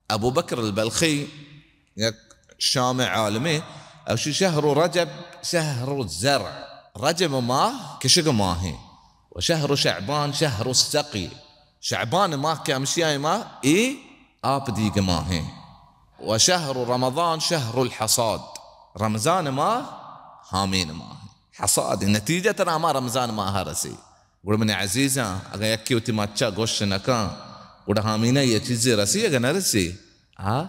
ابو بکر البلخی یک شام عالمے، اوشی شہر رجب شہر الزرع، رجب ماہ کشگ ماہیں، و شہر شعبان شہر السقی، شعبان ماہ کہ ہمشی آئی ماہ اے آپ دیگ ماہیں، و شہر رمضان شہر الحصاد، رمضان ماہ ہامین ماہیں، حصاد نتیجہ ترا ہما رمضان ماہ رسی۔ گڑا منی عزیزاں، اگاں یکے وتی مچا گوش نہ کن، گڑا ہامینہ یہ چیزے رسی، اگاں نہ رسی، آ،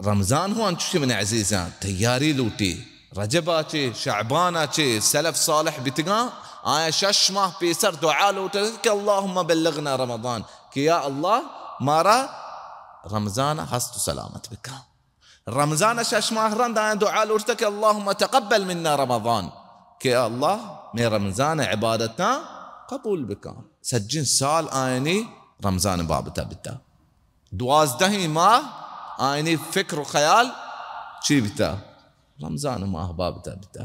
رمضان ہوں انچوشی منی عزیزاں، تیاری لوٹی۔ رجب ءَ چے، شعبان ءَ چے، سلف صالح بیتگاں، آیاں شش ماہ پیسر دعا لوٹت کہ اللهم بلغنا رمضان، کہ یا اللہ مارا رمضان ءَ ہست و سلامت بکن۔ رمضان ءَ شش ماہ رند آیاں دعا لوٹتگ کہ اللهم تقبل منا رمضان، کہ اللہ مئے رمضان ءِ عبادتاں قبول بکن۔ سجیں سال آیانی رمضان بابتا بیتا۔ دوازدہیں ماہ آیانی فکر و خیال چی بیتا؟ رمضان ماہ بابتا بیتا۔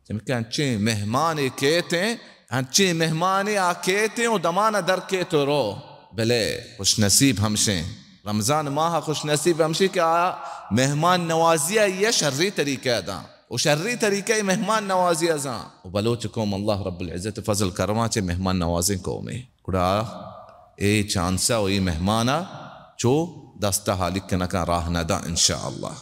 چمیکہ انچیں مہمانے کیت ایں، انچیں مہمانے آ کیت ایں و دمانا در کیت و رو۔ بلے خوش نصیب ہمشیں، رمضان ماہ خوش نصیب ہمشی کہ آ مہمان نوازی آئی شری طریقہ داں و شری طریقہ مہمان نوازی زاں۔ و بلوچ قوم اللہ رب العزت فضل کرما چے مہمان نوازیں قومے۔ گڑا اے چانسا و اے مہمانا چو دستا حالی کنکاں راہ نہ داں انشاءاللہ۔